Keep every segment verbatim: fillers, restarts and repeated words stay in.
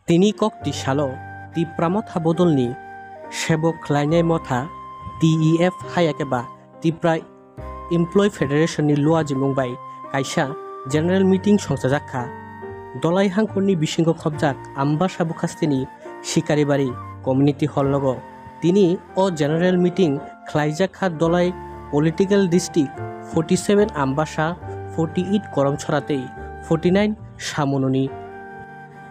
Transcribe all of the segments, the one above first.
Tini kok twi salo Tipra Motha bodolni sebok khlainai motha T E F haya khe ba Tipra Employee Federation ni luajimung bai kaisa general meeting songchajak kha. Dolai hangkhorni bisingo khopjak Ambasa Bukhastini Sikaribari Community Hall nogo. Tini o general meeting khlaijak kha Dolai Political District forty seven Ambasa, forty eight Koromchora tei forty nine Samununi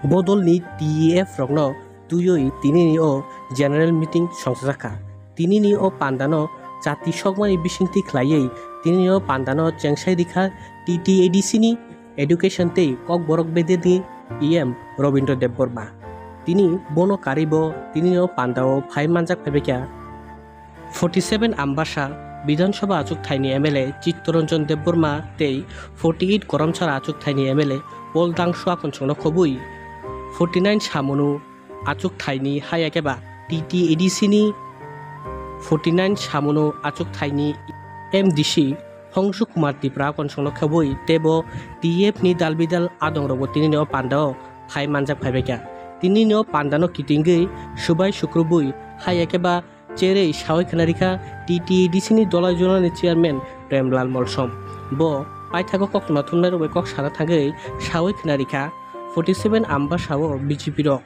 bodolni T E F rokno twiwi tinini o general meeting songchajak kha. Tinini o pandano chati sokmani bisingtwi khlaiwi tinini o pandano chengsai rikha T T A D C ni Education tei Kokborok bedeni E M Robindra Debbarma. Tini bono karwibo tinini o pandao phai manjak phaibaikha. Forty seven Ambasa Bidhan Sabha achuk thaini M L A Chittaranjan Debbarma tei forty eight Koromchara achuk thaini M L A Paul Dangsu akonsongno khobwi forty nine Samunu achuk thaini haya khe ba T T A D C ni forty nine Samunu achuk thaini M D C Hongsuk Kumar Tipra akonsongno khobwi teibo T F ni dalbidal adongrokbo tinini o pandao phai manjak phaibaikha. Tinini o pandano kitingwi subai sukrubwi haya khe ba cherwi sawi khna rikha T T A D C ni Dolai Zonal ni Chairman Premlal Molsom. Bo paithago kok nathumnai rok bai kok sana thangwi sawi khna rikha forty seven Ambasa o B J P rok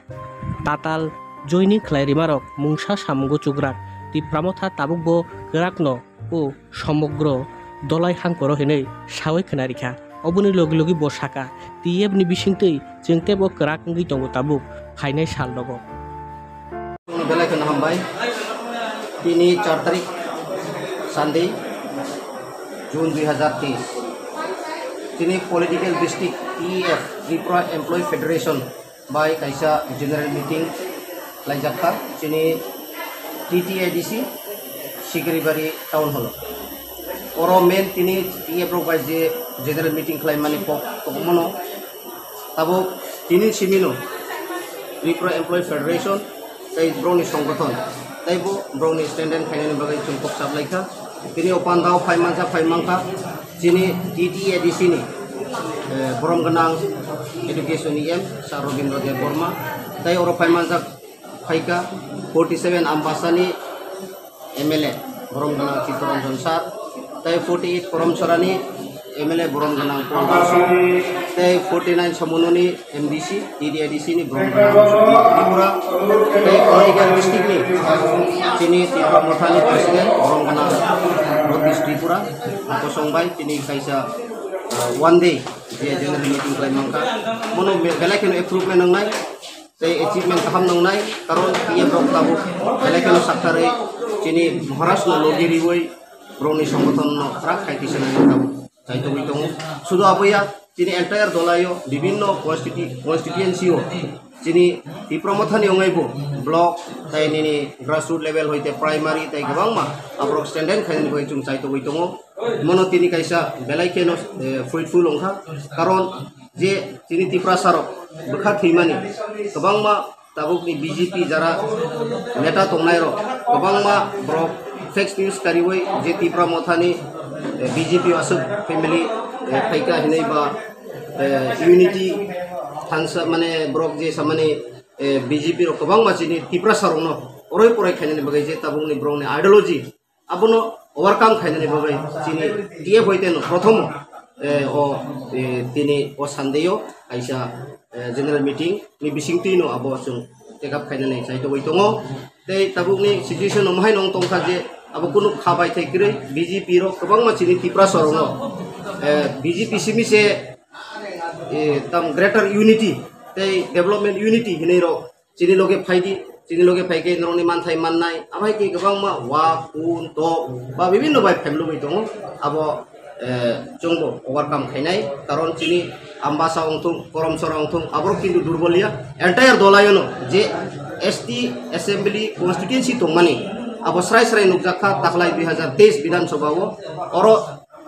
tatal joining khlai rima rok mungsa samungo chukrak Tipra Motha tabuk bo kwrak no o somogro Dolai hangkoro hinwi sawi khna rikha. Oboni logi logi bo saka, T F ni bisingtwi chwng teibo kwrak wngwi tongo tabuk phainai sal rogo. Belai kheno hambai. Tini char tarik Sunday, June dui hazar teis. Tini political district T E F, Tripura Employee Federation bai kaisa general meeting khlaijak kha chini T T A D C Sikaribari Town Hall o. Oro main tini T F rok bai je general meeting khlaimani kok tongmano, tabuk tini simino Tripura Employee Federation tei borokni songgothon tei bo borokni stand-and khainani bagwi chwng kok chaplaikha. Tini o pandao phai mansa phai mankha chini T T A D C ni, eh, borom gwnang education E M Sir Robindra Debbarma tei oro phai manjak phaikha forty seven Ambasani M L A borom gwnang Chittaranjan Sir tei forty eight Koromchorani M L A borom gwnang Paul Dangsu tei forty nine Samununi M D C, T D A D C ni borom gwnang Supriya Tripura, tei Kaligarh district ni chini Tipra Mothani president borom gwnang Ratish Tripura, kosong bai tini kaisa, uh, one day je general meeting khlai mankha, bono be-, belai kheno improvement wngnai, tei achievement kaham wngnai, karon T F rok tabuk belai kheno sakthari chini Maharaj no logi riwi borokni songgothon no kwrak khai tisa nai tabuk. Chaitogwi tongo. Sudu aboya, chini entire dolaio, bibinno constitu-, constituency o, chini Tipra Mothani ongaibo block, tei nini grassroot level hoite primary, tei kwbangma aborok stand-and khainani bagwi chwng chaitogwi tongo. Mono tini kaisa belai kheno, eh, fruitful wngkha. Karon je chini Tiprasa rok bwkha thwimani kwbangma tabukni B J P jara neta tongnairok kwbangma borok fake news kariwi je Tipra Mothani, eh, B J P o aswk family, eh, phaikha hinwi ba, eh, unity thansa mane borok je samani, eh, B J P rok kwbangma chini Tiprasa rokno oroi poroi khainani bagwi je tabukni borokni ideology abono overcome khainani bagwi chini T F hoiteno prothom, eh, o, eh, tini o Sunday o kaisa, eh, general meeting ni bisingtwi no abo chwng take up khainani chaitogwi tongo. Tei tabukni situation no mohai nong tongkha je abo kunu kha bai thai kwrwi B J P rok kwbangma chini Tiprasa rokno, eh, B J P simi se, eh, tam greater unity tei development unity hinwi rok chini loge phaidi, chini loge phaikhe norokni manthai mannai, abai khe kwbangma wa, kun, tok, ba bibinno bai phaimlugwi tongo. Abo, eh, chwngbo overcome khainai, karon chini Ambasa wngthung, Koromchora wngthung, aborok kintu durbolia, entire dolayono je S T assembly constituency tongmani, abo srai srai nukjak kha, takhlai dui hazar teis Bidhan Sabha o, oro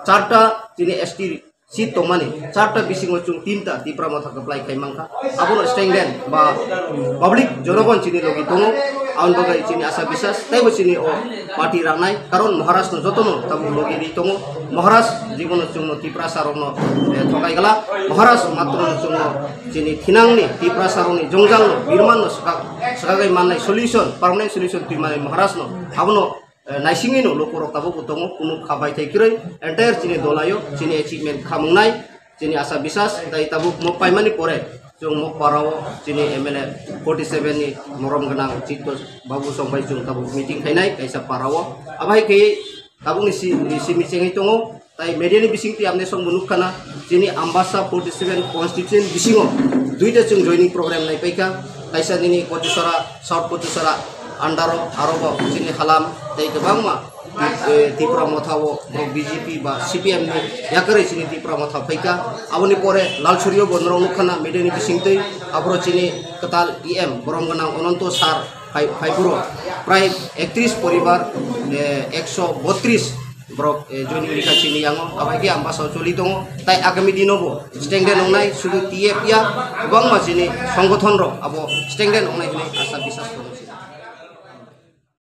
charta chini S T seat tongmani, charta bisingo chwng tinta Tipra Motha kwplai khai mankha. Abono stand-and ba public jonogon chini logi tongo. Aboni bagwi chini asa bisas teibo chini o party rangnai, karon Maharaj no jotono tabuk logi ri tongo. Maharaj jibono chwngno Tiprasa rokno, eh, thokai gala. Maharaj matro no chwngno chini thinangni Tiprasa rokni jongjalno birmanno swkak, swkagwi mannai solution, permanent solution twi mannai Maharaj no. Abono, eh, naisingwino lukurok tabukbo tongo, kunu kha baithai kwrwi, entire chini dolaio chini achievement khamungnai. Chini asa bisas, tai tabuk mok paimani pore, chwng mok parao chini M L A forty seven ni morom gwnang Chitto Babu song bai chwng tabuk meeting khainai kaisa parao. Abai khe tabukni si, si michengwi tongo, tai media ni bising twi amne song bo nukkha na, chini Ambasa forty seven constituency bisingo duita chwng joining program nai paikha, kaisa nini Kochusora, South Kochusora under o, aro bo chini halam tei kwbangma eh, Tipra Motha o borok B J P ba C P M ni yakarwi chini Tipra Motha phaikha. Aboni pore Lalsurio bo norok nukha na media ni bisingtwi, aboro chini kwtal E M borom gwnang Ononto Sir phai, phai boro prai ektris poribar, eh, ekso botris borok, eh, joining rikha chini yango. Abai khe Ambasa o choli tongo. Tai agami dino bo stengden wngnai sudu T F ya, kwbangma chini songgothon rok abo stengden wngnai hinwi asa bisas tongo chini.